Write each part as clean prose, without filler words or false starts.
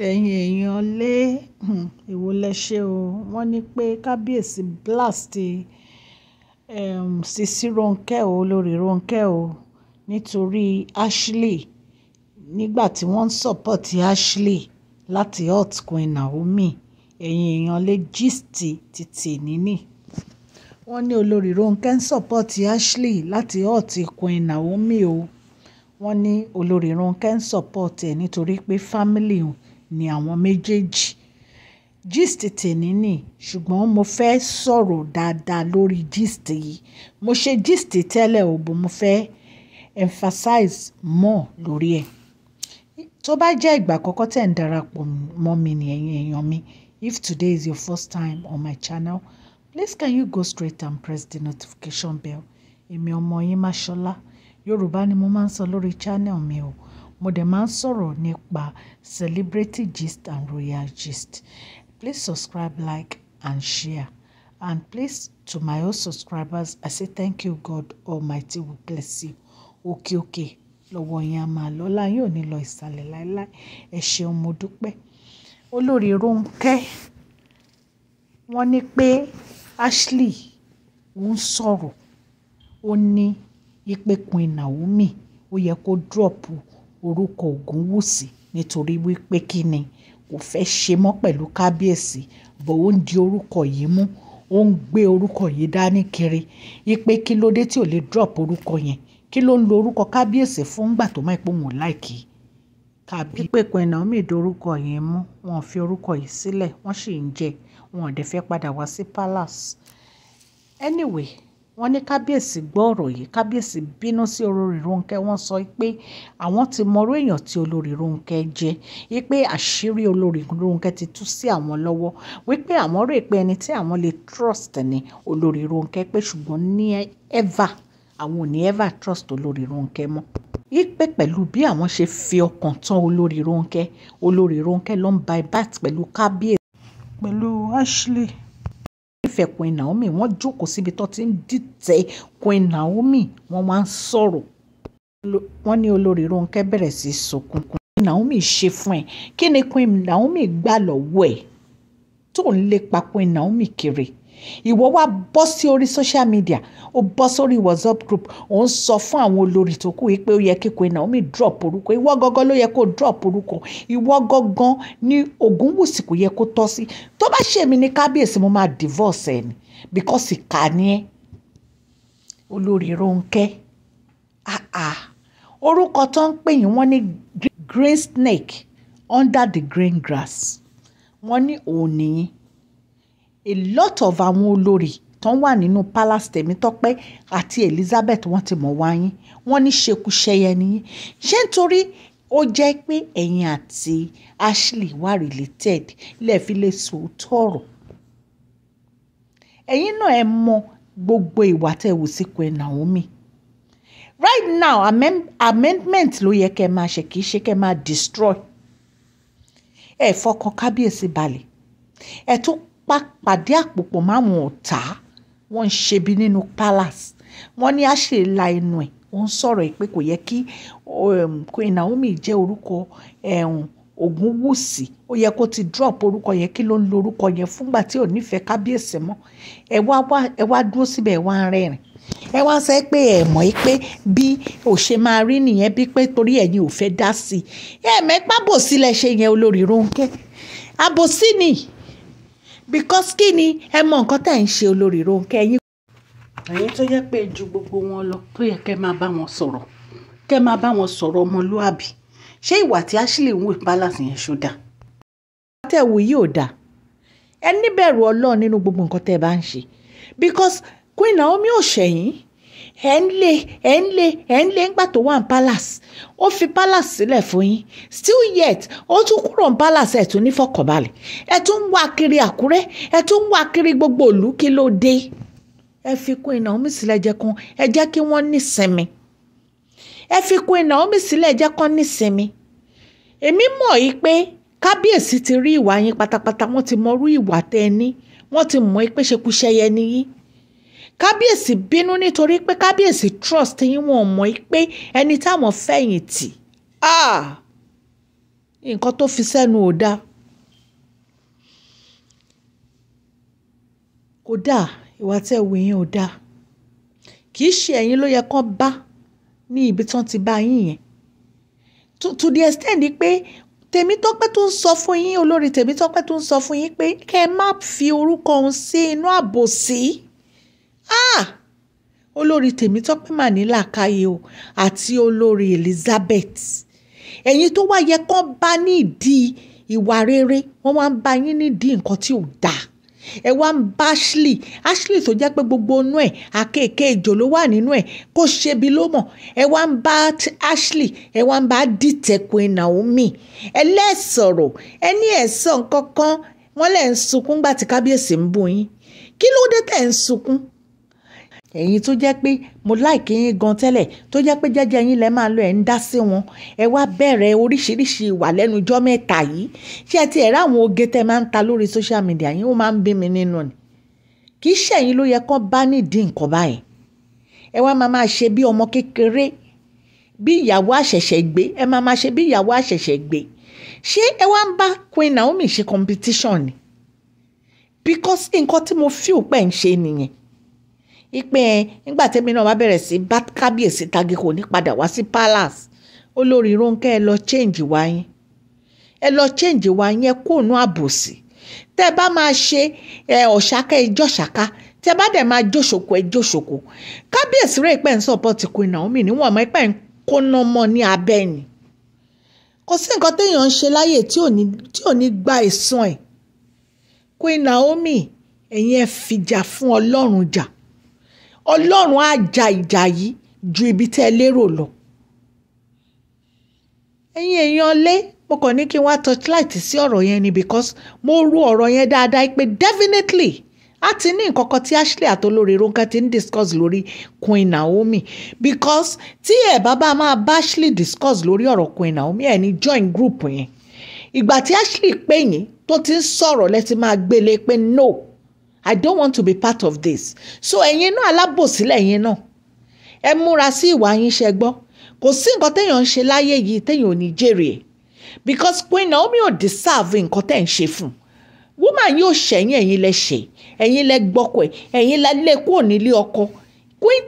Ẹ̀yin èèyàn lé, èwo lẹ ṣe o. Wọ́n ní pé kábíyèsí blast, Sisi Ronke o, olórí Ronke o, nítorí Ashley nígbà tí wọ́n ń support Ashley láti hurt Queen Naomi. Ẹ̀yin èèyàn lé, gist titi níní. Wọ́n ní olórí Ronke ń support Ashley láti hurt Queen Naomi o. Wọ́n ní olórí Ronke ń support ẹ̀ nítorí pé family ni àwọn méjèèjì. Gist tèmi ní, ṣùgbọ́n mo fẹ́ sọ̀rọ̀ dáadáa lórí gist yìí. Mo ṣe gist tẹ́lẹ̀ o, but mo fẹ́ emphasize more lórí ẹ̀. Tó bá jẹ́ ìgbà àkọ́kọ́ tí ẹ̀ ń darapọ̀ mọ́ mi ní, ẹ̀yin èèyàn mi, if today is your first time on my channel, please can you go straight and press the notification bell. Èmi ọmọ yín Mashola. Yorùbá ni mo máa ń sọ lórí channel mi o. Mo dẹ̀ máa ń sọ̀rọ̀ nípa celebrity gist and royal gist. Please subscribe, like and share. And please, to my old subscribers, I say thank you. God Almighty will bless you. Òkè òkè lọ́wọ́ yín a máa lọ. Ọlá yín ò ní lọ ìsàlẹ̀ láíláí. Ẹ ṣeun, mo dúpẹ́. Olórí Ronke, wọ́n ní pé Ashley ń sọ̀rọ̀. Ó ní wípé Queen Naomi ó yẹ kó drop orúkọ Ògúnwùsì nítorí wípé kí ni kò fẹ́ ṣe mọ́ pẹ̀lú kábíyèsí, but ó ń di orúkọ yìí mú, ó ń gbé orúkọ yìí dání kiri. Wípé kí ló dé tí ò lè drop orúkọ yẹn? Kí ló ń lo orúkọ kábíyèsí fún ìgbà tó mọ̀ pé òun ò like kábíyèsí? Wípé Queen Naomi di orúkọ yìí mú, wọ́n fi orúkọ yìí sílẹ̀, wọ́n sì ń jẹ, wọ́n ò dẹ̀ fẹ́ padà wá sí palace. Anyway, wọ́n ní kábíyèsí gbọ́ ọ̀rọ̀ yìí, kábíyèsí bínú sí olórí Ronke. Wọ́n sọ pé àwọn ti mọrú èèyàn tí olórí Ronke jẹ́, wípé àṣírí olórí Ronke ti tú sí àwọn lọ́wọ́, wípé àwọn rò pé ẹni tí àwọn lè trust ni olórí Ronke, pé ṣùgbọ́n ní ever, àwọn ò ní ever trust olórí Ronke mọ́. Wípé pẹ̀lú bí àwọn ṣe fi ọkàn tán olórí Ronke, olórí Ronke ló ń buy back pẹ̀lú kábíyèsí, pẹ̀lú Ashley. Ìfẹ́ Queen Naomi, wọ́n jókòó síbi tó ti ń dìtẹ̀ Queen Naomi, wọ́n wá ń sọ̀rọ̀. Wọ́n ní olórí Ronke bẹ̀rẹ̀ sí í sunkún. Queen Naomi ṣe fún ẹ. Kí ni Queen Naomi gbà lọ́wọ́ ẹ̀ tó ń lépa Queen Naomi kiri? Ìwọ wá bọ́ sí orí social media, ó bọ́ sórí WhatsApp group, ó ń sọ fún àwọn olórí tó kù wípé ó yẹ kí Queen Naomi drop orúkọ. Ìwọ gangan ló yẹ kó drop orúkọ. Ìwọ gangan ní Ògúnwùsì kò yẹ kó tọ́ sí. Tó bá ṣe mí ní kábíyèsí, mo máa divorce ẹ ni because ìkà ni ẹ́. Olórí Ronke, ah ah, orúkọ tó ń pè yín, wọ́n ní green snake under the green grass. Wọ́n ní òun nìyí. A lot of àwọn olórí tó ń wà nínú palace, Tèmítọ́pẹ́ àti Elizabeth, wọ́n ti mọ̀ wá yín. Wọ́n ní ṣekúṣẹyẹ ni yín. Ṣé nítorí ó jẹ́ pé ẹ̀yin àti Ashley wà related lẹ fi lè sòótọ́ ọ̀rọ̀? Ẹ̀yin náà ẹ mọ gbogbo ìwà tẹ́ wù sí Queen Naomi. Right now, amendment ló yẹ kẹ́ máa ṣe, kì í ṣe kẹ́ máa destroy. Ẹ fọkàn kábíyèsí balẹ̀. Ẹ tún pàdé àpòpọ̀ máwọn ọ̀tá. Wọ́n ń ṣe bí nínú palace. Wọ́n ní Ashley la ẹnu ẹ̀, ó ń sọ̀rọ̀ pé kò yẹ kí Queen Naomi jẹ́ orúkọ Ògúnwùsì. Ó yẹ kó ti drop orúkọ yẹn. Kí ló ń lo orúkọ yẹn fúngbà tí ò nífẹ̀ẹ́ kábíyèsí mọ́? Ẹ wá wá, ẹ wá dúró síbẹ̀, ẹ wá ń rẹ́rìn. Ẹ wá sọ pé ẹ mọ̀ pé bí ó ṣe máa rí nìyẹn, bí pé torí ẹ̀yin ò fẹ́ dá sí i. Ẹ mọ̀ pé àbòsí lẹ ṣe yẹn, olórí Ronke. Àbòsí ni. Because kí ni ẹ mọ nǹkan tí ẹ̀ ń ṣe, olórí Ronke? Ẹ̀yin Ẹ̀yin tó jẹ́ pé ju gbogbo wọn lọ, tó yẹ kí ẹ máa bá wọn sọ̀rọ̀, kí ẹ máa bá wọn sọ̀rọ̀ ọmọlúàbí. Ṣé ìwà tí Ashley ń wù palace yẹn ṣó dáa? Tẹ́ wù yìí ò dáa. Ẹ níbẹ̀rù Ọlọ́run nínú gbogbo nǹkan tí ẹ bá ń ṣe. Because Queen Naomi ò ṣẹ̀yìn. Ẹ ń lé, ẹ ń lé, ẹ ń lé nígbà tó wà ní palace. Ó fi palace sílẹ̀ fún yín. Still yet, ó tún kúrò ní palace, ẹ̀ tún ní fọkànbalẹ̀. Ẹ tún ń wá kiri Àkúrẹ́, ẹ tún ń wá kiri gbogbo ìlú. Kí ló dé? Ẹ fi Queen Naomi sílẹ̀, jẹ́ kí ẹ jẹ́ kí wọ́n ní ìsinmi. Ẹ fi Queen Naomi sílẹ̀, jẹ́ kí wọ́n ní ìsinmi. Èmi mọ̀ yí pé kábíyèsí ti rí ìwà yín pátápátá, wọ́n ti mọrú ìwà tẹ́ ẹ ní. Wọ́n ti mọ̀ pé ṣekúṣẹyẹ ni yín. Kábíyèsí bínú nítorí pé kábíyèsí trust yín, wọ́n mọ̀ pé ẹni táwọn fẹ̀yìntì. Ah! Nǹkan tó fi sẹ́nu ò dáa. Kò dáa, ìwà tẹ́ ẹ wù yẹn ò dáa. Kì í ṣe ẹ̀yin ló yẹ kán bá ní ibi tí wọ́n ti bá yín yẹn. To the extent pé Tèmítọ́pẹ́ tó ń sọ fún yín, olórí Tèmítọ́pẹ́ tó ń sọ fún yín pé kẹ́ ẹ má fi orúkọ òun sí inú àbòsí. Ah! Olórí Tèmítọ́pẹ́ mà ní làákàyè o, àti olórí Elizabeth. Ẹ̀yin tó wá yẹ kán bá nídìí ìwà rere, wọ́n wá ń bá yín nídìí nǹkan tí ò dáa. Ẹ wá ń bá Ashley, Ashley tó jẹ́ pé gbogbo inú ẹ̀ àkekèé ejò ló wà nínú ẹ̀, kó ṣebi ló mọ̀. Ẹ wá ń bá Ashley, ẹ wá ń bá dìtẹ̀ Queen Naomi. Ẹ lẹ́sọ̀rọ̀, ẹ ní ẹ̀sọ́ nǹkan kan, wọ́n lẹ̀ ń sunkún gbà tí kábíyèsí ń bú yín. Kí ló dé tẹ̀ ń sunkún? Ẹ̀yin tó jẹ́ pé mo like yín gan tẹ́lẹ̀, tó jẹ́ pé jẹ́jẹ́ yín lẹ máa lọ ẹ̀ ń dá sí wọn. Ẹ wá bẹ̀rẹ̀ oríṣiríṣi ìwà lẹ́nu ijọ́ mẹ́ta yìí. Ṣé ẹ ti ẹ̀ rí àwọn oge tẹ máa ń ta lórí social media yín, ó máa ń bí mi nínú ni. Kì í ṣe ẹ̀yin ló yẹ kán bá nídìí nǹkan báyìí. Ẹ wá máa máa ṣe bí ọmọ kékeré, bí ìyàwó àṣẹ̀ṣẹ̀ gbé, ẹ máa máa ṣe bí ìyàwó àṣẹ̀ṣẹ̀ gbé. Ṣé ẹ wá ń bá Queen Naomi ṣe competition ni? Because nǹkan tí mo feel pé ń ṣe nìyẹn. Ipe ẹ, nígbà tẹ́mi náà bá bẹ̀rẹ̀ sí bá kábíyèsí tagi kò ní padà wá sí palace. Olórí Rónkẹ́, ẹ lọ change wá yín. Ẹ lọ change wá yín, ẹ kó ònú àbòsí. Tẹ́ ẹ bá máa ṣe ẹ ọ̀ṣáká, ẹ jọ̀ṣáká. Tẹ́ ẹ bá dẹ̀ máa jóṣòkò, ẹ jóṣòkò. Kábíyèsí rẹ̀ pé ń support Queen Naomi níwọ̀n mọ́ pé ń kóná mọ́ ní abẹ́ ni. Kò sí nǹkan téèyàn ń ṣe láyè tí ò ní gba ẹ̀san ẹ̀. Queen Naomi, ẹ̀yin ẹ fìjà fún Ọlọ́run jà. Ọlọ́run á ja ìjà yìí ju ibi tẹ́ ẹ lérò lọ. Ẹ̀yin èèyàn lé, mo kàn ní kí n wá torchlight sí ọ̀rọ̀ yẹn ni because mo rú ọ̀rọ̀ yẹn dáadáa pé definitely a ti ní nǹkan kan tí Ashley àti olórí Rónkẹ́ ti ń discuss lórí Queen Naomi, because tí ẹ bá bá máa bá Ashley discuss lórí ọ̀rọ̀ Queen Naomi, ẹ ní join group yẹn. Ìgbà tí Ashley pè yín tó ti ń sọ̀rọ̀ lẹ́tí máa gbélé pé no, I don't want to be part of this. So ẹ̀yin náà alábòsí lẹ̀yin náà. Ẹ múra sí ìwà yín, ṣe gbọ́. Kò sí nǹkan téèyàn ń ṣe láyé yìí téèyàn ò ní jèrè ẹ̀. Because Queen Naomi ò deserve nǹkan tẹ́ ń ṣe fún. Woman yóò ṣẹ̀yìn, ẹ̀yin lẹ ṣe, ẹ̀yin lẹ gbọ́kọ ẹ̀, ẹ̀yin lẹ lé kúrò nílé ọkọ. Queen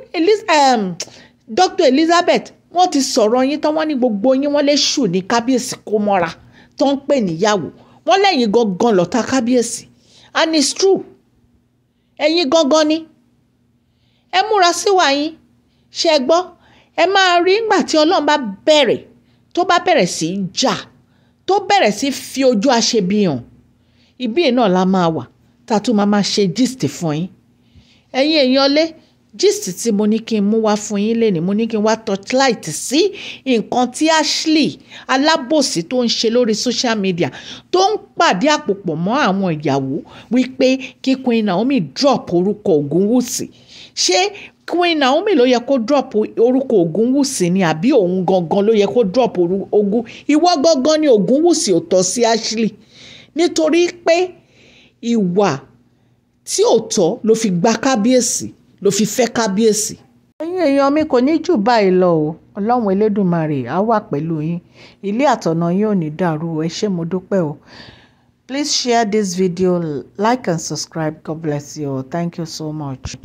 Dr. Elizabeth, wọ́n ti sọ̀rọ̀ yín tán, wọ́n ní gbogbo yín wọ́n lè ṣù ní kábíyèsí kó mọ́ra tó ń pè níyàwó. Wọ́n lẹ́yìn gangan lọ́tà kábíyèsí. And it's true. Ẹ̀yin gangan ni. Ẹ múra síwà yín. Ṣé ẹ gbọ́? Ẹ máa rí ìgbà tí Ọlọ́run bá bẹ̀rẹ̀, tó bá bẹ̀rẹ̀ sí í jà, tó bẹ̀rẹ̀ sí fi ojú aṣebi hàn. Ibí náà la máa wà, tá tún máa máa ṣe gist fún yín. Ẹ̀yin èèyàn lé, gist tí mo ní kí n mú wá fún yín lénìí, mo ní kí n wá torchlight sí nǹkan tí Ashley alábòsí tó ń ṣe lórí social media, tó ń pàdé àpòpọ̀ mọ́ àwọn ìyàwó wípé kí Queen Naomi drop orúkọ Ògúnwùsì. Ṣé Queen Naomi ló yẹ kó drop orúkọ Ògúnwùsì ni àbí òun gangan ló yẹ kó drop Ògún? Ìwọ gangan ni Ògúnwùsì ò tọ́ sí Ashley. Nítorí pé ìwà tí ò tọ́ ló fi gba kábíyèsí, ló fi fẹ́ kábíyèsí. Ẹ̀yin èèyàn mi, kò ní jù báyìí lọ o. Ọlọ́run Elédùmarè á wà pẹ̀lú yín. Ilé àtọ̀nà yín ò ní dàrú o. Ẹ ṣé, mo dúpẹ́ o. Please share this video, like and subscribe. God bless you all. Thank you so much.